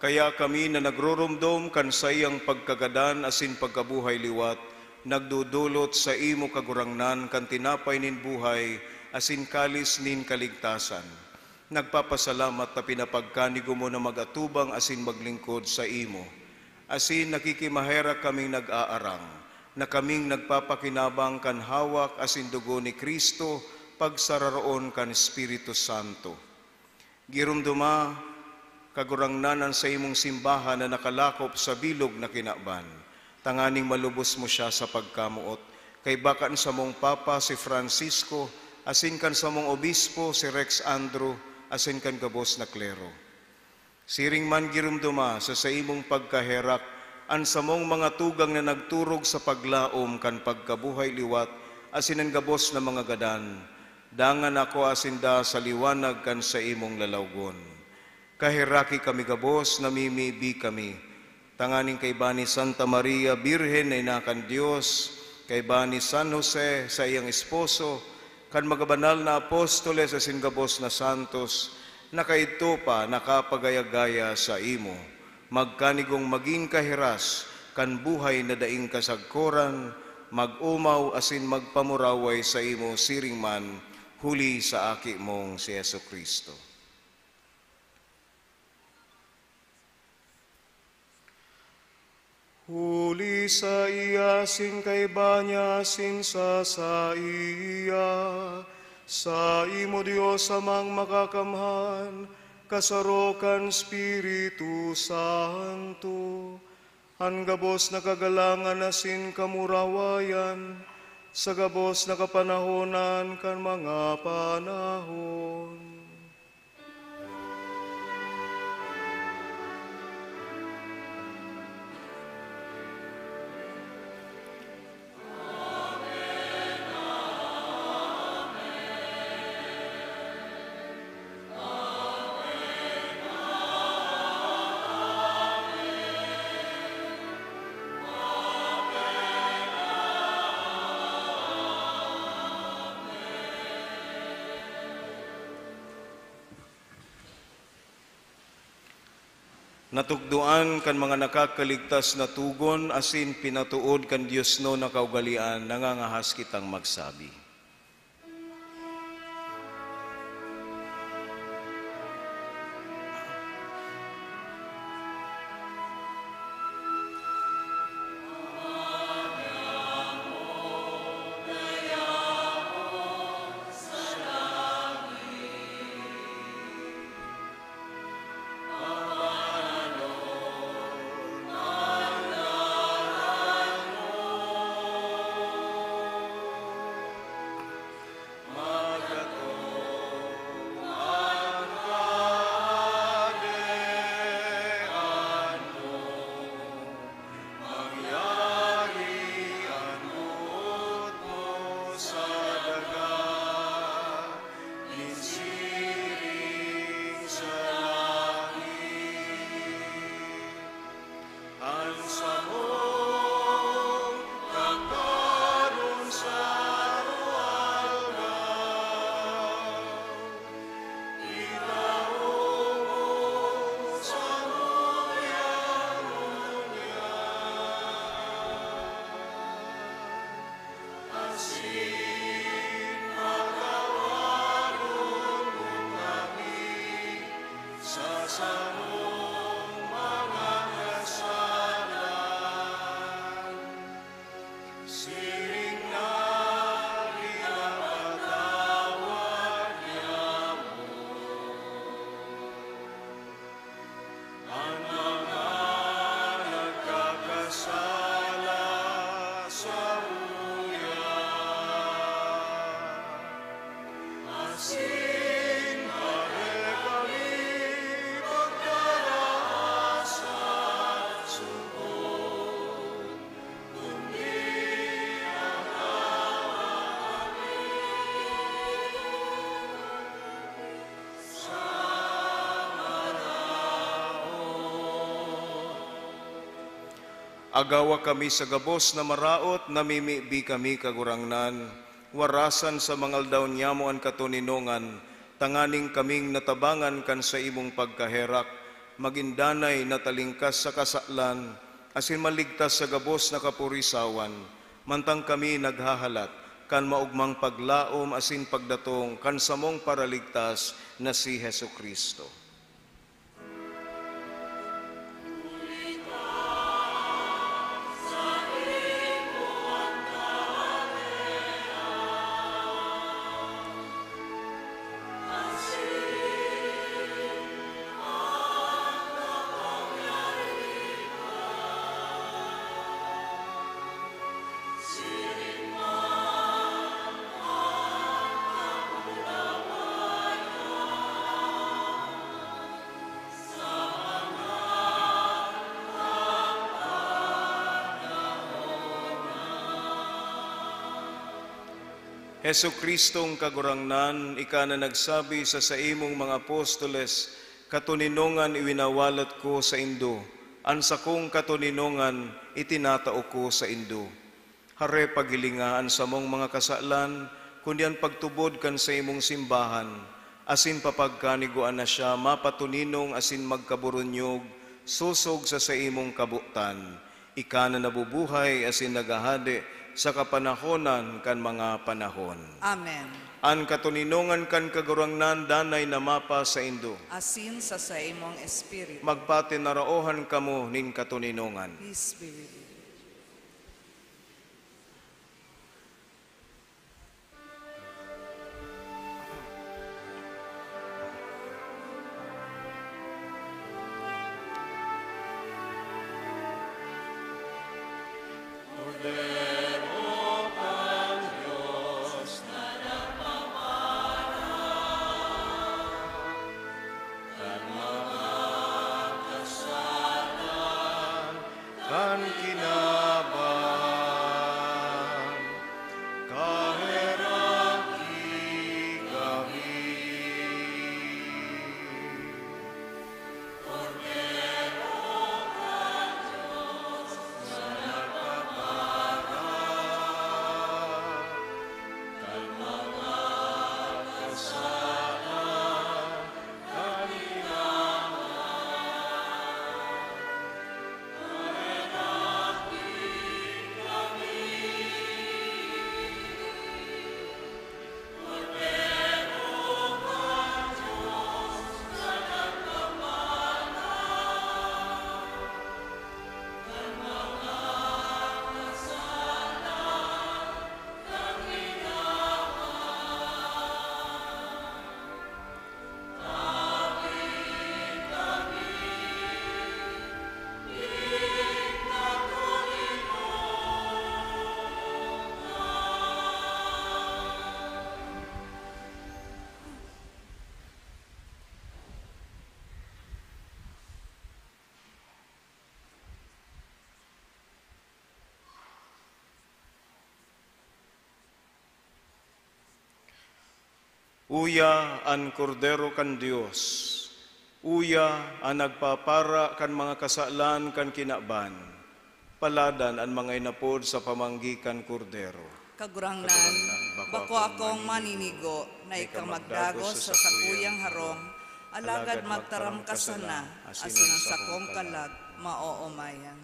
Kaya kami na nagroromdom kan saiyang pagkagadan asin pagkabuhay liwat, nagdodolot saimo, Kagurangnan, kan tinapay nin buhay asin kalis nin kaligtasan. Nagpapasalamat ta pinapagkanigo mo na mag-atubang asin maglingkod saimo. Asin nakikimaherak kaming nag-aarang, na kaming nagpapakinabang kan hawak asin dugo ni Cristo, pagsararoon kan Espiritu Santo. Giromdoma, Kagurangnan, an saimong simbahan na nakalakop sa bilog na kinaban, tanganing malubos mo siya sa pagkamoot, kaiba kan samong Papa, si Francisco, asin kan samong Obispo, si Rex Andrew, asin kan gabos na klero. Siring man giromdoma sa saimong pagkaherak an samong mga tugang na nagturog sa paglaom kan pagkabuhay liwat asin an gabos na mga gadan. Dangan akoa sinda sa liwanag kan saimong lalawgon. Kaheraki kami gabos, namimibi kami, tanganing kaiba ni Santa Maria, Birhen na ina kan Dios, kaiba ni San Jose, saiyang esposo, kan mga banal na apostoles asin gabos na santos, na kaidto pa nakapagaya-gaya saimo, magkanigong magin kahiras kan buhay na daing kasagkoran, mag-omaw asin magpamuraway saimo siring man, huli sa Aki mong si Jesu-Cristo. Huli saiya, asin kaiba niya, asin sa saiya, saimo, Dios Amang Makakamhan, kasaro kan Espiritu Santo, an gabos na kagalangan asin kamurawayan, sa gabos na kapanahonan kan mga panahon. Natukdoan kan mga nakakaligtas na togon asin pinatood kan diosnon na kaugalean, nangangahas kitang magsabi. Agawa kami sa gabos na maraot, namimibi kami, Kagurangnan, warasan sa mga aldaw niyamo an katoninongan, tanganing kaming natabangan kan saimong pagkaherak, magin danay na talingkas sa kasalan, asin maligtas sa gabos na kapurisawan, mantang kami naghahalat kan maogmang paglaom asin pagdatong kan samong Paraligtas na si Jesu-Cristo. Jesu-Cristong Kagurangnan, ika na nagsabi sa saimong mga apostoles, "Katoninongan iwinawalat ko saindo, an sakong katoninongan itinatao ko saindo." Hare, paghilinga an samong mga kasalan, kundi an pagtubod kan saimong simbahan, asin papagkanigwaan na siya mapatoninong asin magkaburunyog sosog sa saimong kabotan. Ika na nabubuhay asin naghahade sa kapanahonan kan mga panahon. Amen. An katoninongan kan Kagurangnan danay na mapa saindo. Asin sa saimong espiritu. Magpatinaraohan kamo nin katoninongan. Peace be with you. Kan kinaban, kaheraki kami. Uya an Kordero kan Dios, uya an nagpapara kan mga kasalan kan kinaban. Paladan an mga inapod sa pamanggi kan Kordero. Kagurangnan, bako akong maninigo na ika magdagos sa sakuyang harong, alagad magtaram ka sana, asin an sakong kalag maoomayan.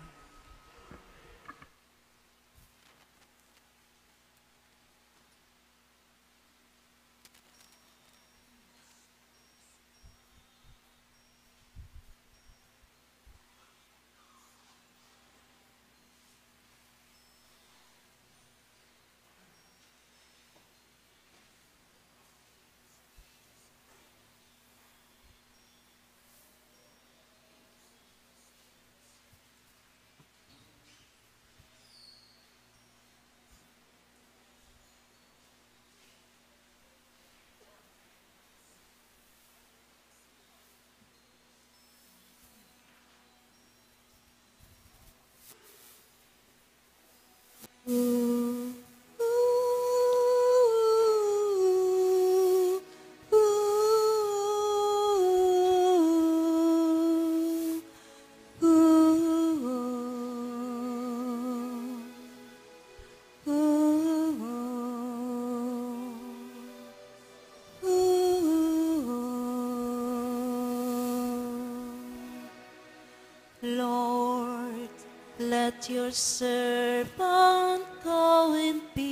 Your servant go in peace,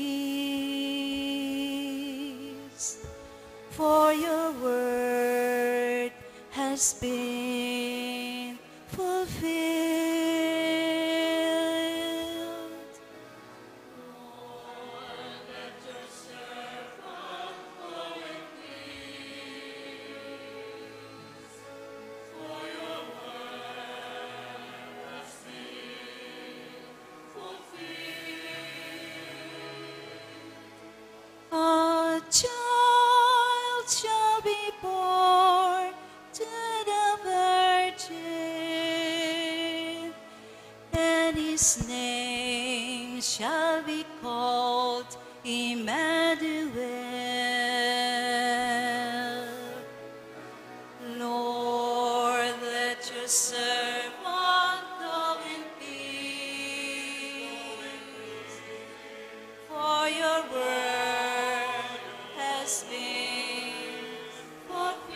for your word has been fulfilled. A child shall be born to the Virgin, and his name shall be called Emmanuel. Lord, let your servant go in peace, for your word has been fulfilled.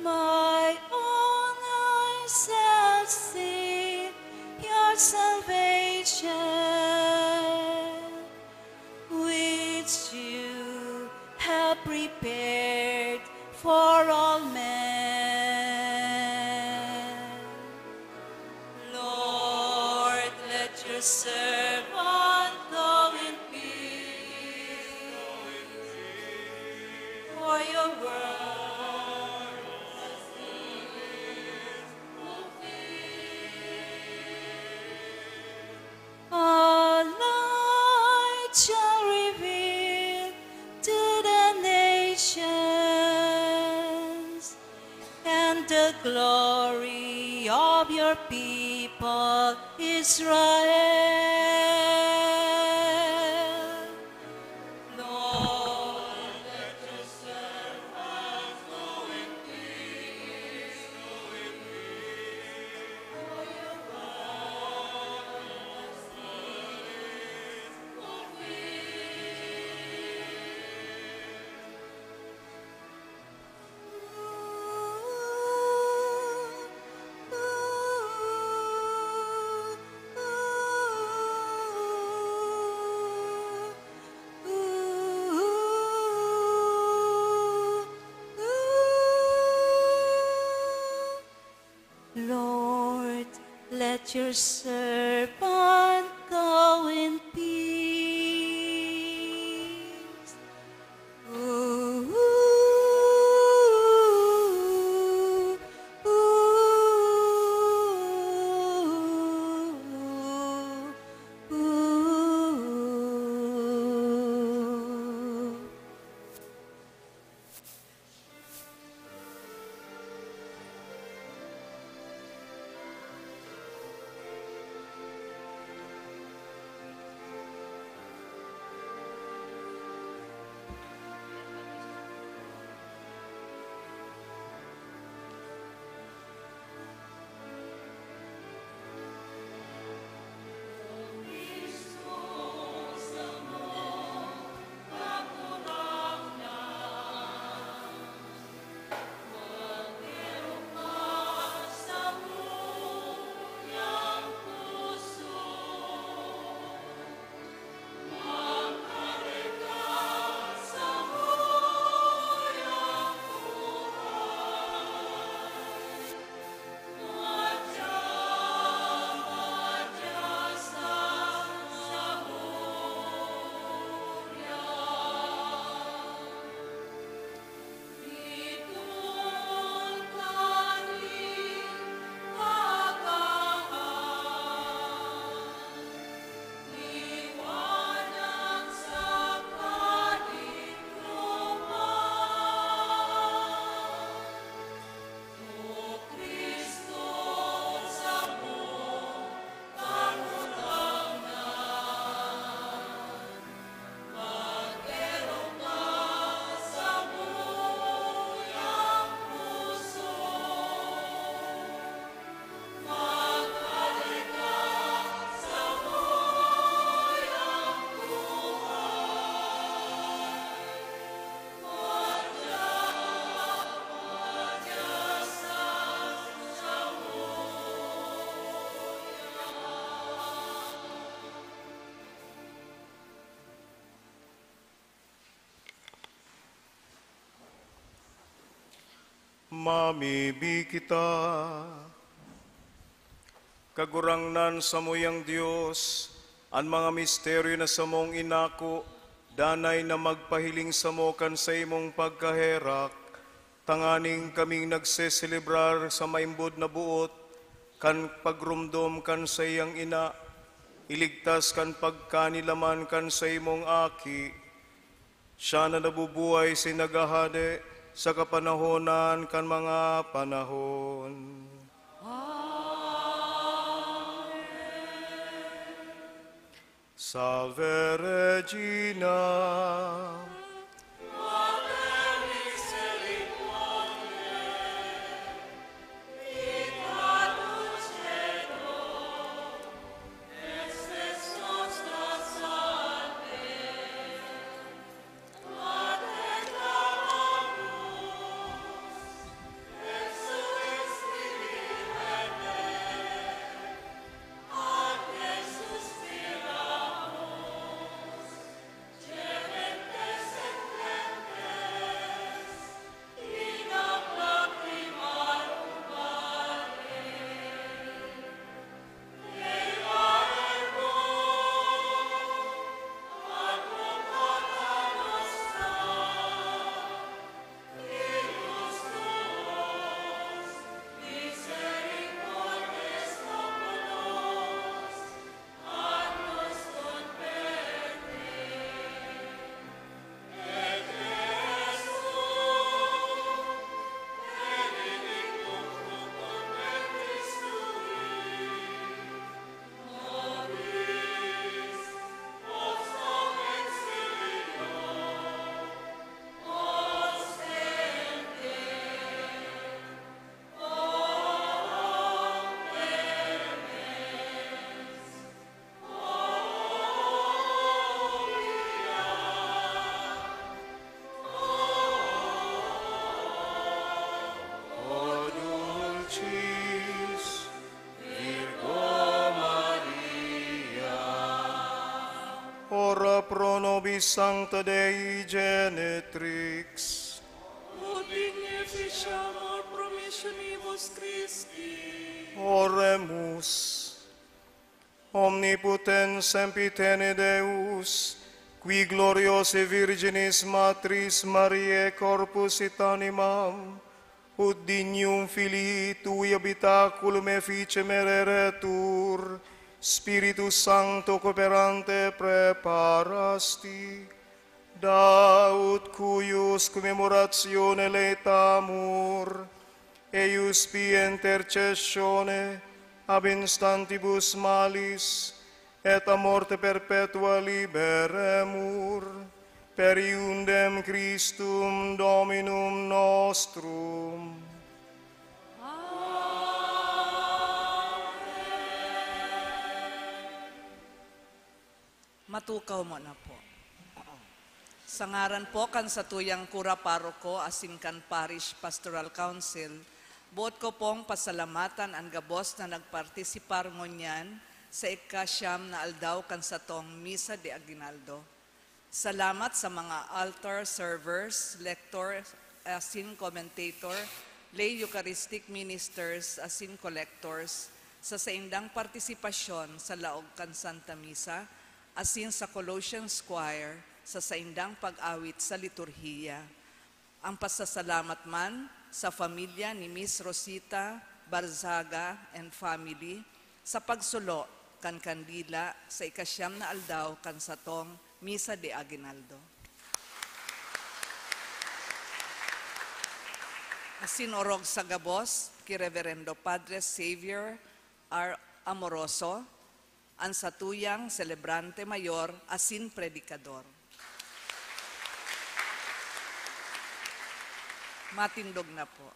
My own eyes have seen your salvation, which you have prepared for all men. Lord, let your servant go in peace, for your word has been fulfilled. A light shall reveal to the nations, and the glory of your people Israel. Lord, let your servants go in peace, go in peace, for your word has been fulfilled. Lord, let your servant go in peace. Mamibi kita. Kagurangnan, samuyang Dios, an mga misteryo na samong inako, danay na magpahiling samo kan saimong pagkaherak, tanganing kaming nagseselebrar sa maimbod na boot kan pagromdom kan saiyang ina, iligtas kan pagkanilaman kan saimong Aki, siya na nabubuhay asin naghahade sa kapanahonan kan mga panahon. Amen. Salve Regina. O dulcis Virgo Maria. Ora pro nobis Sancta Dei Genetrix. Ut digni efficiamur promissionibus Christi. Oremus. Omnipotens sempitene Deus, qui gloriose Virginis Matris Mariae corpus et animam, ut dignum filii tui habitaculum efficem ereretur, Spiritus Sancto cooperante preparasti, da ut cuius commemoratione laetamur, eius pie intercessione ab instantibus malis et a morte perpetua liberemur, per eundem Christum Dominum nostrum. Amen. Matukaw mo na po. Sa ngaran po kan satuyang kura paroko asin kan Parish Pastoral Council, boot ko pong pasalamatan an gabos na nagpartisipar ngunyan sa ika-siyam na aldaw kan satong Misa de Aguinaldo. Salamat sa mga altar servers, lector, asin commentator, lay Eucharistic ministers, asin collectors, sa saindang partisipasyon sa laog kan Santa Misa, asin sa Colossians Choir sa saindang pag-awit sa liturhiya. Ang pasasalamat man sa familya ni Miss Rosita Barzaga and family sa pagsulo kan kandila sa ika-siyam na aldaw kan satong Misa de Aguinaldo. Asin orog sa gabos ki Reverendo Padre Xavier R. Amoroso, an satuyang selebrante mayor asin predikador. Matindog na po.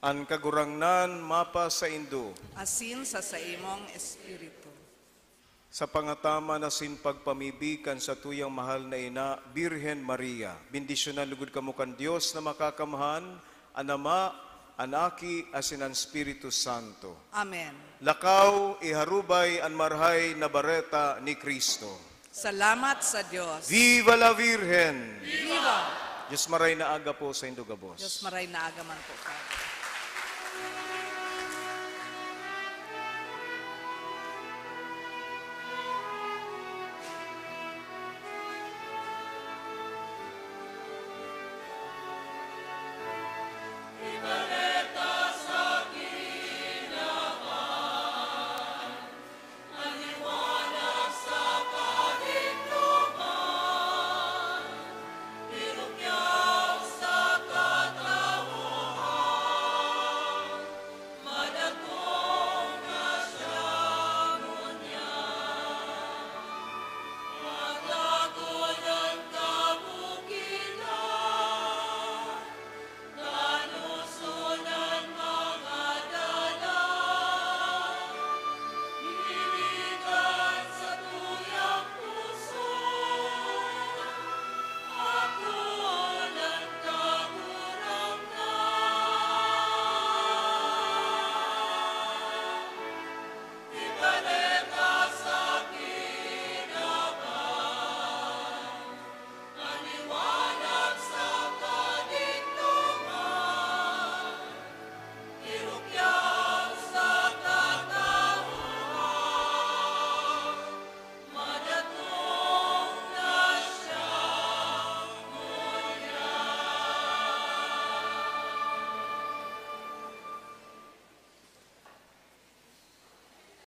An Kagurangnan mapasaindo. Asin sa saimong espiritu. Sa pangataman asin pagpamibi kan satuyang mahal na ina, Birhen Maria, bendisyonan lugod kamo kan Dios na Makakamhan, an Ama, an Aki, asin an Espiritu Santo. Amen. Lakaw, iharubay an Marahay na Bareta ni Cristo. Salamat sa Diyos. Viva la Virgen! Viva! Diyos maray na aga po sa indo gabos. Diyos maray na aga man po, Father.